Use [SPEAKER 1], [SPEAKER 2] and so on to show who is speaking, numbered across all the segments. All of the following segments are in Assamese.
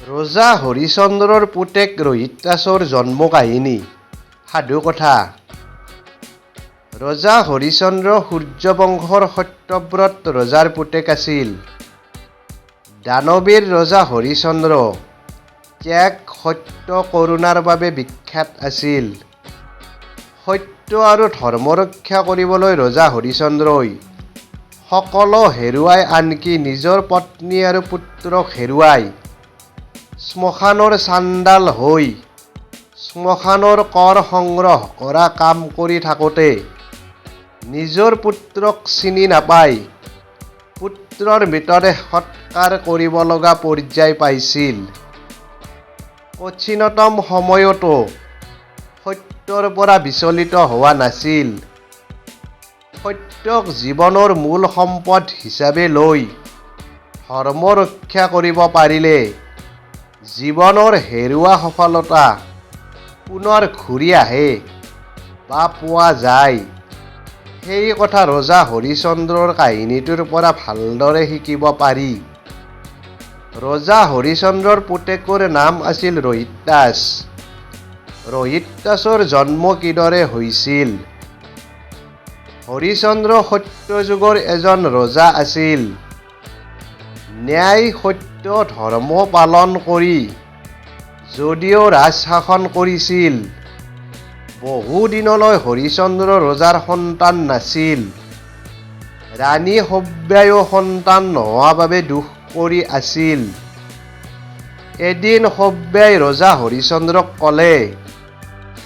[SPEAKER 1] ৰজা হৰিশ্চন্দ্ৰৰ পুতেক ৰোহিতাসৰ জন্ম কাহিনী। সাধুকথা। ৰজা হৰিশ্চন্দ্ৰ সূৰ্যবংশৰ সত্যব্ৰত ৰজাৰ পুতেক আছিল। দানবীৰ ৰজা হৰিশ্চন্দ্ৰ ত্যাগ, সত্য, কৰুণাৰ বাবে বিখ্যাত আছিল। সত্য আৰু ধৰ্ম ৰক্ষা কৰিবলৈ ৰজা হৰিশ্চন্দ্ৰই সকলো হেৰুৱাই, আনকি নিজৰ পত্নী আৰু পুত্ৰক হেৰুৱাই শ্মশানৰ চাণ্ডাল হৈ শ্মশানৰ কৰ সংগ্ৰহ কৰা কাম কৰি থাকোঁতে নিজৰ পুত্ৰক চিনি নাপাই পুত্ৰৰ মৃতদেহ সৎকাৰ কৰিব লগা পৰ্যায় পাইছিল। কঠিনতম সময়তো সত্যৰ পৰা বিচলিত হোৱা নাছিল। সত্যক জীৱনৰ মূল সম্পদ হিচাপে লৈ ধৰ্ম ৰক্ষা কৰিব পাৰিলে জীৱনৰ হেৰুৱা সফলতা পুনৰ ঘূৰি আহে বা পোৱা যায়, সেই কথা ৰজা হৰিশ্চন্দ্ৰৰ কাহিনীটোৰ পৰা ভালদৰে শিকিব পাৰি। ৰজা হৰিশ্চন্দ্ৰৰ পুতেকৰ নাম আছিল ৰোহিতাস। ৰোহিতাসৰ জন্ম কিদৰে হৈছিল? হৰিশ্চন্দ্ৰ সত্যযুগৰ এজন ৰজা আছিল। ন্যায়, সত্য, ধৰ্ম পালন কৰি যদিও ৰাজ শাসন কৰিছিল, বহুদিনলৈ হৰিশ্চন্দ্ৰ ৰজাৰ সন্তান নাছিল। ৰাণী সব্যায়ো সন্তান নোহোৱা বাবে দুখ কৰি আছিল। এদিন সব্যাই ৰজা হৰিশ্চন্দ্ৰক ক'লে,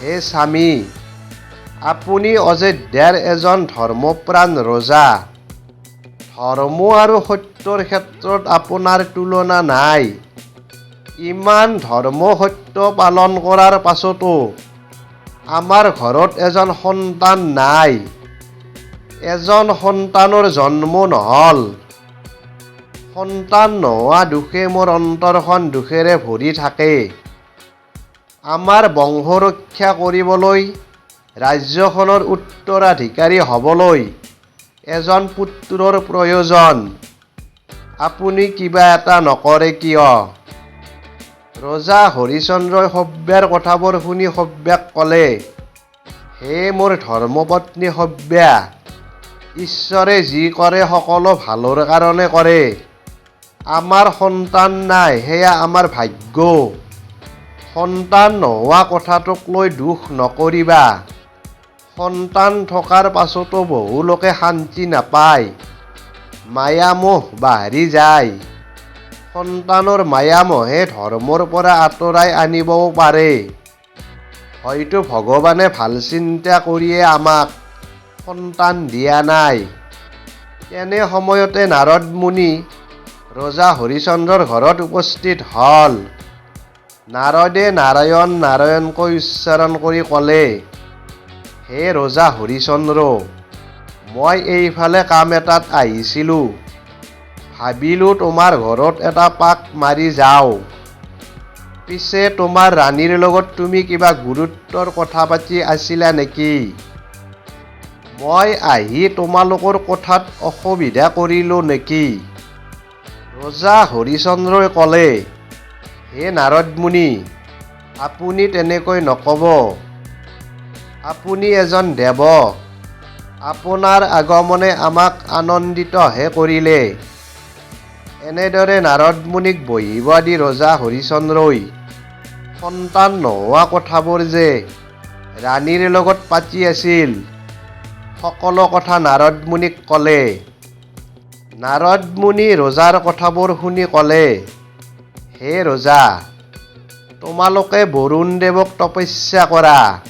[SPEAKER 1] "হে স্বামী, আপুনি অযোধ্যাৰ এজন ধৰ্মপ্ৰাণ ৰজা। ধৰ্ম আৰু সত্যৰ ক্ষেত্ৰত আপোনাৰ তুলনা নাই। ইমান ধৰ্ম সত্য পালন কৰাৰ পাছতো আমাৰ ঘৰত এজন সন্তান নাই। এজন সন্তানৰ জন্ম নহ'ল। সন্তান নোহোৱা দুখে মোৰ অন্তৰখন দুখেৰে ভৰি থাকে। আমাৰ বংশ ৰক্ষা কৰিবলৈ, ৰাজ্যখনৰ উত্তৰাধিকাৰী হ'বলৈ এজন পুত্ৰৰ প্ৰয়োজন। আপুনি কিবা এটা নকৰে কিয়?" ৰজা হৰিশ্চন্দ্ৰই সব্যাৰ কথাবোৰ শুনি সব্যাক ক'লে, "হে মোৰ ধৰ্মপত্নী সব্যা, ঈশ্বৰে যি কৰে সকলো ভালৰ কাৰণে কৰে। আমাৰ সন্তান নাই, সেয়া আমাৰ ভাগ্য। সন্তান নোহোৱা কথাটোক লৈ দুখ নকৰিবা। সন্তান থকাৰ পাছতো বহু লোকে শান্তি নাপায়, মায়ামোহ বাঢ়ি যায়। সন্তানৰ মায়ামোহে ধৰ্মৰ পৰা আঁতৰাই আনিবও পাৰে। হয়তো ভগৱানে ভাল চিন্তা কৰিয়ে আমাক সন্তান দিয়া নাই।" তেনে সময়তে নাৰদ মুনি ৰজা হৰিশ্চন্দ্ৰৰ ঘৰত উপস্থিত হ'ল। নাৰদে নাৰায়ণ নাৰায়ণকৈ উচ্চাৰণ কৰি ক'লে, "হে ৰজা হৰিশ্চন্দ্ৰ, মই এইফালে কাম এটাত আহিছিলোঁ। ভাবিলোঁ তোমাৰ ঘৰত এটা পাক মাৰি যাওঁ। পিছে তোমাৰ ৰাণীৰ লগত তুমি কিবা গুৰুত্বৰ কথা পাতি আছিলা নেকি? মই আহি তোমালোকৰ কথাত অসুবিধা কৰিলোঁ নেকি?" ৰজা হৰিশ্চন্দ্ৰই ক'লে, "হে নাৰদ মুনি, আপুনি তেনেকৈ নক'ব। আপুনি এজন দেৱ। আপোনাৰ আগমনে আমাক আনন্দিতহে কৰিলে।" এনেদৰে নাৰদ মুনিক বহিব দি ৰজা হৰিশ্চন্দ্ৰই সন্তান নোহোৱা কথাবোৰ যে ৰাণীৰ লগত পাতি আছিল, সকলো কথা নাৰদ মুনিক ক'লে। নাৰদ মুনি ৰজাৰ কথাবোৰ শুনি ক'লে, "হে ৰজা, তোমালোকে বৰুণদেৱক তপস্যা কৰা।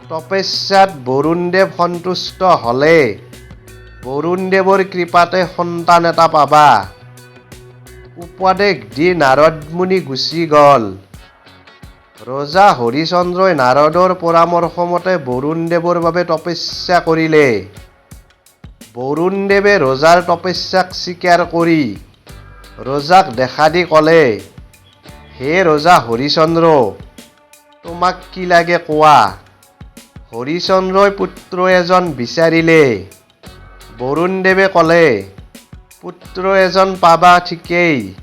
[SPEAKER 1] তপস্যাত বৰুণদেৱ সন্তুষ্ট হ'লে বৰুণদেৱৰ কৃপাতে সন্তান এটা পাবা।" উপদেশ দি নাৰদ মুনি গুচি গ'ল। ৰজা হৰিশ্চন্দ্ৰই নাৰদৰ পৰামৰ্শমতে বৰুণদেৱৰ বাবে তপস্যা কৰিলে। বৰুণদেৱে ৰজাৰ তপস্যাক স্বীকাৰ কৰি ৰজাক দেখা দি ক'লে, "হে ৰজা হৰিশ্চন্দ্ৰ, তোমাক কি লাগে কোৱা?" হৰিশ্চন্দ্ৰই পুত্ৰ এজন বিচাৰিলে। বৰুণদেৱে ক'লে, "পুত্ৰ এজন পাবা ঠিকেই,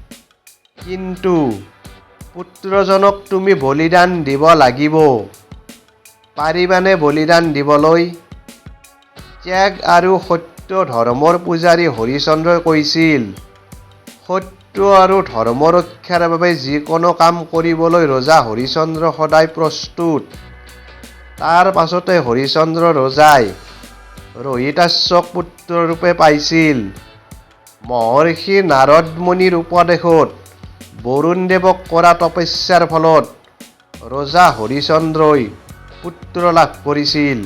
[SPEAKER 1] কিন্তু পুত্ৰজনক তুমি বলিদান দিব লাগিব। পাৰিবানে বলিদান দিবলৈ? ত্যাগ আৰু সত্য ধৰ্মৰ পূজাৰী হৰিশ্চন্দ্ৰই কৈছিল, সত্য আৰু ধৰ্ম ৰক্ষাৰ বাবে যিকোনো কাম কৰিবলৈ ৰজা হৰিশ্চন্দ্ৰ সদায় প্ৰস্তুত। তাৰ পাছতে হৰিশ্চন্দ্ৰ ৰজাই ৰোহিতাশ্বক পুত্ৰৰূপে পাইছিল। মহৰ্ষি নাৰদ মুনিৰ উপদেশত বৰুণদেৱক কৰা তপস্যাৰ ফলত ৰজা হৰিশ্চন্দ্ৰই পুত্ৰ লাভ কৰিছিল।